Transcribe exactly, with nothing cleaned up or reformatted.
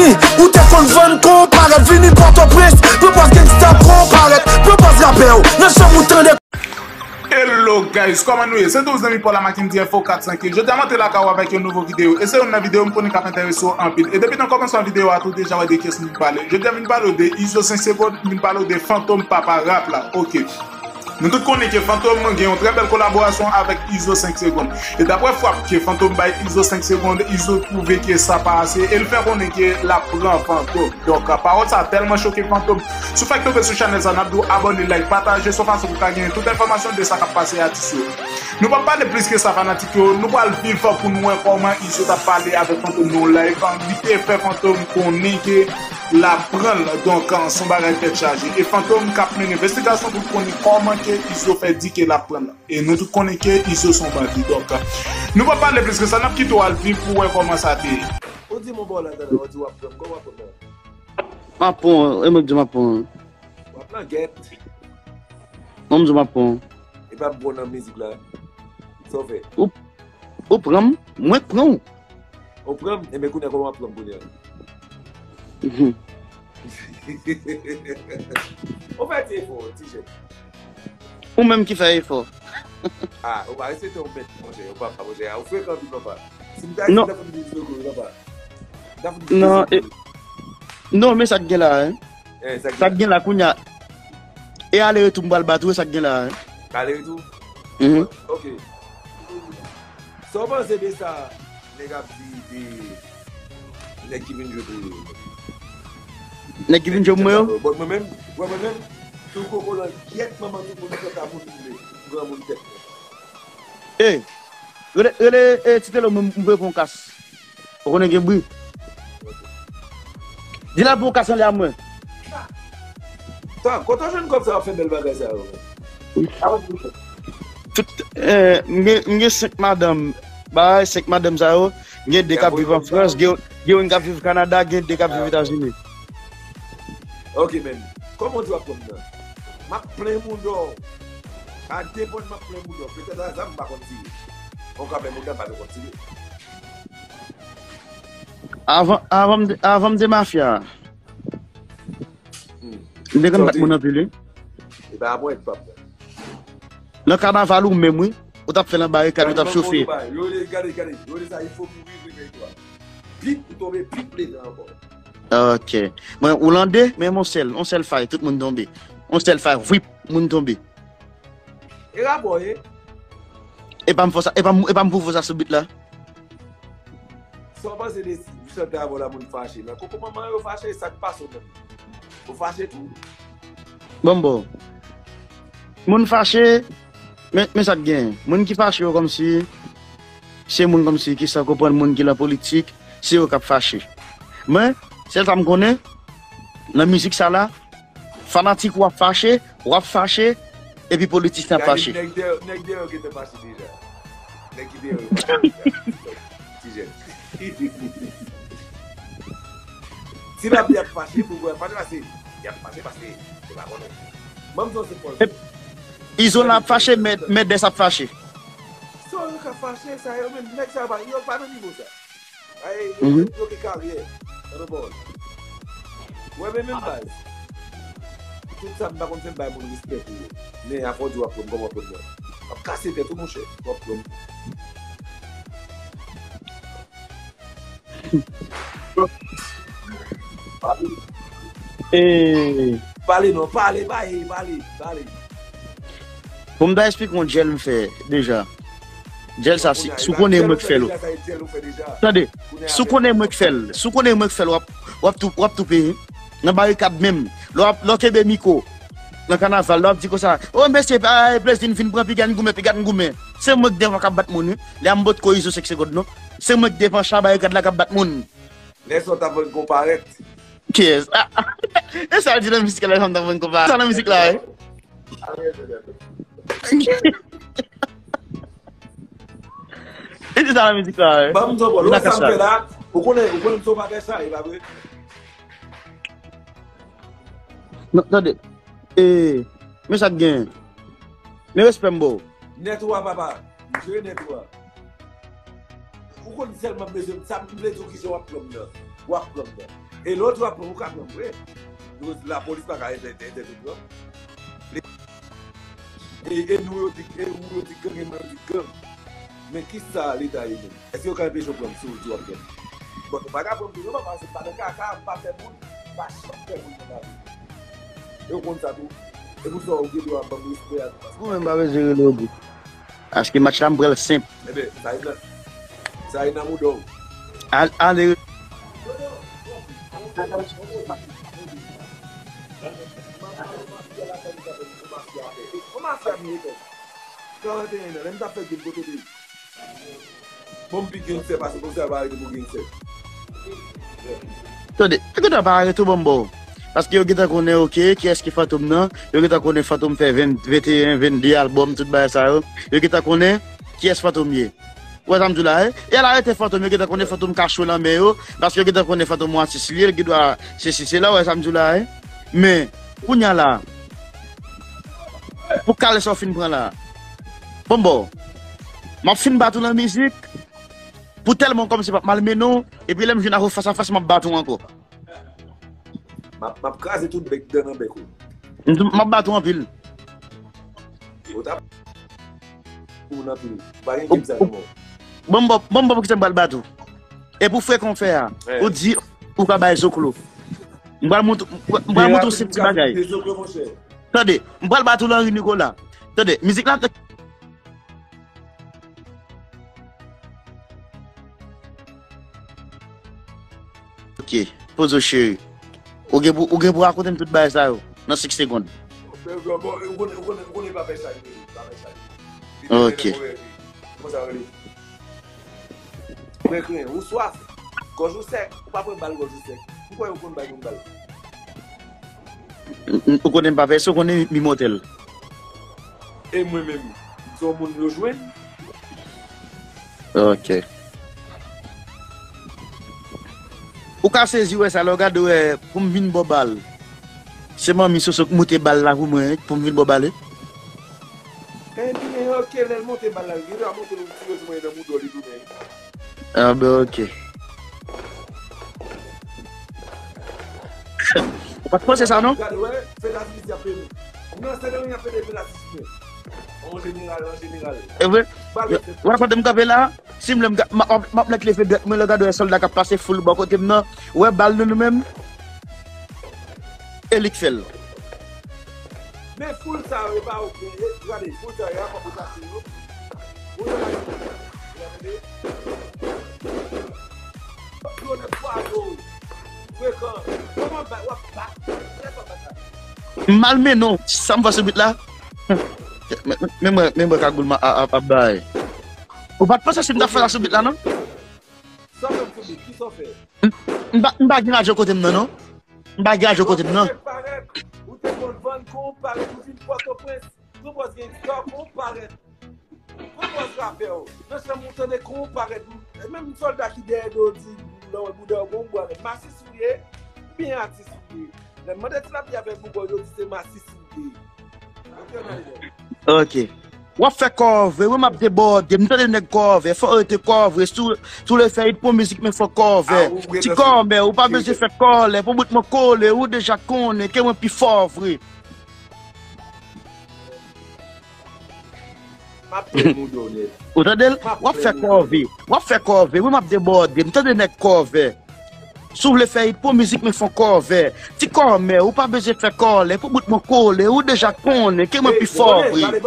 Ou te konn vann konparèt, vini Pòtoprens, pran pòz gangsta konparèt, pran pòz rapè w, nan chanm ou tande. Hello guys, kòman nou ye? Se toujou zanmi pa w la, Mackendy Info kat san kenz. Jodi a m antre lakay ou avèk yon nouvo videyo. E se youn nan videyo m konnen k ap enterese w anpil. E depi nan kòmansman videyo a, tou deja wè de kiyès m vin pale. Jodi a m vin pale w de Izo senk segonn, m vin pale w de Fantom papa rap la. Ok. Nou tout konnen ke Fantom gen yon trè bèl kolaborasyon avèk Izo senk segonn. E daprè frap ke Fantom bay Izo senk segonn, Izo twouve ke sa pa ase e l fè konnen ke l ap pran Fantom. Donk, pawòl sa tèlman choke Fantom. Si w fèk tonbe sou chanèl sa, n ap di w abòne, like, pataje, se yon fason pou w ka genyen tout enfòmasyon de sa k ap pase atis yo. Nou p ap pale plis ke sa, fanatik yo. Nou pral viv pou nou wè kòman Izo t ap pale avèk Fantom nan yon live. Li te fè Fantom konnen ke l ap pran l. Donk, se yon bagay tèt chaje. E Fantom k ap mennen envestigasyon pou l konnen kòman ke Izo fè di ke l ap pran l. E nou tout konnen ke Izo se yon bandi. Donk, nou p ap pale plis ke sa, n ap kite w al viv pou w wè kòman sa te ye. Ou di m yon bò la, talè, ou di w ap pran m, kòman w ap pran m? M ap pran w, e mwen k di w m ap pran w. W ap nan gèt. Mwen m di w m ap pran w. E pa m pran w nan mizik la. Sa w fè? Ou, ou pran m, mwen k pran w. Ou pran m, enben kounye a kòman w ap pran m kounye a? Mhm. Ou fè ti efò, ti jèn. Ou menm ki fè efò. Ah, ou pa respekte yon mèt, monchè, ou pa, monchè, ou frekan anpil, papa. Si m ta Non. Respekte pou m di Izo, papa. M ta fout Non, Izo. E, non, men sa k gen la, hein. Eh, sa k Sa k gen la kounye a. E ale retou m pral bat ou, e sa k gen la, hein. Ale retou? Mhm. Ok. Sa w panse de sa, nèg ap di de nèg ki vin jwe pou yo? Nèg ki vin jwe pou mwen yo? Bon, mwen menm, mwen, mwen menm, tou kokolan, gyèt manman tou moun tèt a moun vle, granmoun tèt mwen. E, rele, rele, e, Titelo, mwen, mwen pou yon kas. Ou konnen gen bri. Di l al pou yon kas anlè a mwen. Tan, kote w jwenn kòb sa w ap fè bèl bagay sa yo? Tout, eh, m gen, m gen senk madanm, bay senk madanm sa yo, m gen de k ap viv an Frans, gen, gen youn k ap viv Kanada, gen de k ap viv Etazini. Ok, men, kòman w di w ap pran m nan? M ap plen mouda w. A depann m ap plen mouda w. Petèt a zam m pa konn tire. Mwen ka plen mouda m pa konn tire. Avan, avan m te, avan m te mafya, hmm, m te konn bat moun anpil, wi. E pa mwen, pa mwen. Nan kanaval ou menm, wi. Ou t ap fè nan barikad, ou t ap chofe. Yo rele, gade, gade, yo rele sa, il faut mourir, réveille-toi. Pip, ou tonbe, pip, leve ankò. Ok. Mwen, Oulande, men yon sèl, yon sèl fay, tout moun tonbe. Yon sèl fay, vwip, moun tonbe. E rapò, e? E pa m fò sa, e pa m, e pa m pou fò sa sou bit la. Sa w panse de chante avè w la moun fache? Nan koko manman yo fache, sa k pase w menm? Ou fache tou? Bon, bon. Moun fache, men, men sa k gen. Moun ki fache yo kòmsi, se moun kòmsi ki san konprann moun ki lan politik, se yo k ap fache. Men, sèl sa m konnen, nan mizik sa la, fanatik ou ap fache, w ap fache, epi politisyen ap fache. Nèg dèyè, nèg dèyè yo gentan fache deja. Nèg ki dèyè yo fache deja. Ti jèn. Si l ap di y ap fache, pou wè fache, paske y ap fache, paske yo pa konnen. Ban m di w se pòz. Izo la ap fache, men, men Dès ap fache. Sa yo ka fache, sa yo menm, nèg sa yo pa, yo pa nan nivo sa. Ay, yo, yo gen karyè. Nan pawòl. Wè, men menm baz. Tout sa m pa konn fè m bay moun respè pou yo. Men afò di w ap pran m kòman w ap pran m. W ap kase tèt ou, monchè. W ap pran m. E pale non, pale, pale, pale, pale. Bon, m ta esplike yon djèl m fè deja. Djèl sa, si, si w konnen mwen k fè l. Tande, si w konnen mwen k fè l, si w konnen mwen k fè l, w ap, w ap tou, w ap tou peye. Nan barikad menm, lè w ap, lè w kenbe mikwo, nan kanaval, lè w ap di konsa, o mesye, plezi n vin pran piga n goumen, piga n goumen. Se mwen k devan k ap bat moun, wi. Lè a m potko Izo senk segonn, non. Se mwen k devan chan barikad la k ap bat moun. Lè sa w t ap vann konparèt. Kiyès? E sa l di nan mizik la, lè sa w t ap vann konparèt. Sa nan mizik la, wi. E di sa nan mizik la, wi. Ban m di w, bro, sa m fè la, ou konnen, ou konnen m se yon bagay sa, e pa vre? Non, tande. E, men sa k genyen. Men respè m ba w. Nèt ou a, papa. M jere nèt ou a. Ou konn sèlman bezwen sa, m vle di w kijan w ap pran m nan. w ap pran m nan. E lè w di w ap pran m, ou ka pran m vre. Lapolis pa ka entè- entèdi pran. E, e nou yo di, e ou yo di gang, e mwen yo di gang. Men kisa Leta ye menm? Èske yo ka anpeche w pran m si w di w ap pran m? Bon, nou pa ka pran m toujou, non, paske m pa nan kaka, m pa fè moun, m pa janm fè moun nan lavi. E w konn sa tou. E pou sa, ou gen dwa ban m respè a tou, paske Ou menm pa bezwen rele yo bout. Paske match la, m pral senp. Enben, sa e nan, sa e nan mouda w. Al, ale. Yon mafya m ye, karannteyen an, lè m t ap fè grenn kote w te ye. Bon, m pi gangstè pase w, konsa yo pa arete pou gangstè. Tande, yo gentan pa arete w, bon, bon. Paske yo gentan konnen, oke, kiyès ki Fantom nan. Yo gentan konnen Fantom fè ven, venteyen, vennde albòm, tout bagay sa yo. Yo gentan konnen kiyès Fantom ye. Ou wè sa m di w la, e? E al arete Fantom, yo gentan konnen Fantom ka cho nan men yo. Paske yo gentan konnen Fantom yon atis li ye, li gen dwa sesi sela, ou wè sa m di w la, e? Men, kounye a la, pou kale sa w fin pran la. Bon, bon. M ap fin bat ou nan mizik. Pou tèlman kòmsi m ap malmennen w, epi lè m jwenn ak ou fas a fas, m ap bat ou ankò. M ap, m ap kraze tout bèk, dan nan bèk ou. M, m ap bat ou anpil. Ou t ap moun anpil. Ou pa gen Ou, kèm sa ou, non, mò. Bon, bon, bon, bon, poukisa m pral bat ou? E pou frekan w fè a, Eh. ou di, ou ka bay zoklo. M pral mont-, m pral, m pral montre w se ti bagay. Tande, m pral bat ou Lanri Nikola. Tande, mizik la, Ok, poze w cheri. Ou gen pou, ou gen pou rakonte m tout bagay sa yo nan senk segonn. Bon, bon, bon, ou konnen, ou konnen, ou konnen pa fè sa, pa fè sa. Ok. Kòman sa rele? Pran kren, ou swaf, gòj ou sèk, ou pa pran bal gòj ou sèk. Poukwa yo konn bay moun bal? N-, n-, ou konnen m pa pèse, ou konnen m imòtèl. E mwen menm, m se yon moun yo jwenn. Ok. Ou ka sezi wè sa, lè w gade wè, pou m vin ba w bal. Se manmi Soso k moute bal la pou mwen, pou m vin ba w bal, wi. Ebyen, ok, lè l monte bal la, li gentan monte yon ti yo sou mwen nan mouda w, li tounen. Ah, ben, ok. Ou pa t panse sa, non? Gade, wè, fè lasis y ap pede. Non, se de y ap pede fè lasis, men. An jeneral, an jeneral. E vre? Ou wè kote m kanpe la? Si m lè m ga-, m ap, m ap nèk leve dwèt mwen, lè gade wè sòlda k ap pase foul bò kote m nan. Ou wè bal nou, nou menm? E li k fè l. Men foul sa yo, e pa okenn. E, gade, foul sa yo, e pa pou kase yo. Foul sa yo, gade. Yo nèt pwazo. Frekan. Kòman w ap bat? W ap bat? Lè w ap bat la? M malmennen w. Sa m fè sou bit la? Men, men, men mwen, men mwen kagoul m ap, ap, ap bay. Ou pa t panse si m t ap fè sa sou bit la, non? Sa w fè m sou bit? Kisa w fè? M, m pa, m pa gen radyo kote m nan, non. M pa gen radyo kote m nan. Ou te konn parèt, ou te konn vann kon parèt, ou vin Pòtoprens, Gran Pòs gen istwa kon parèt. Gran Pòs rapè w. Nan chanm ou tande kon parèt. E menm sòlda ki dèyè do w di, nan bouda w gon bwa nèt. Masis ou ye, oubyen atis ou ye? Lè m mande tilapli avèk bougon, yo di se masis ou ye. Ok, w ap fè kòve, wi, m ap debòde, m tande nèg kòve, fò rete kòve, sou, sou le fè it pou mizik, men fò kòve. Ti kòmè, ou pa bezwen fè kòlè, pou bout mwen kole, ou deja konnen ke mwen pi fò vre. M ap plen mouda w nèt. Ou tande l? W ap fè kòve, w ap fè kòve, wi, m ap debòde, m tande nèg kòve. Si w vle fè it pou mizik, men fon kòve. Ti kòmè, ou pa bezwen fè kòlè, pou bout mwen kole, ou deja konnen ke mwen pi fò vre.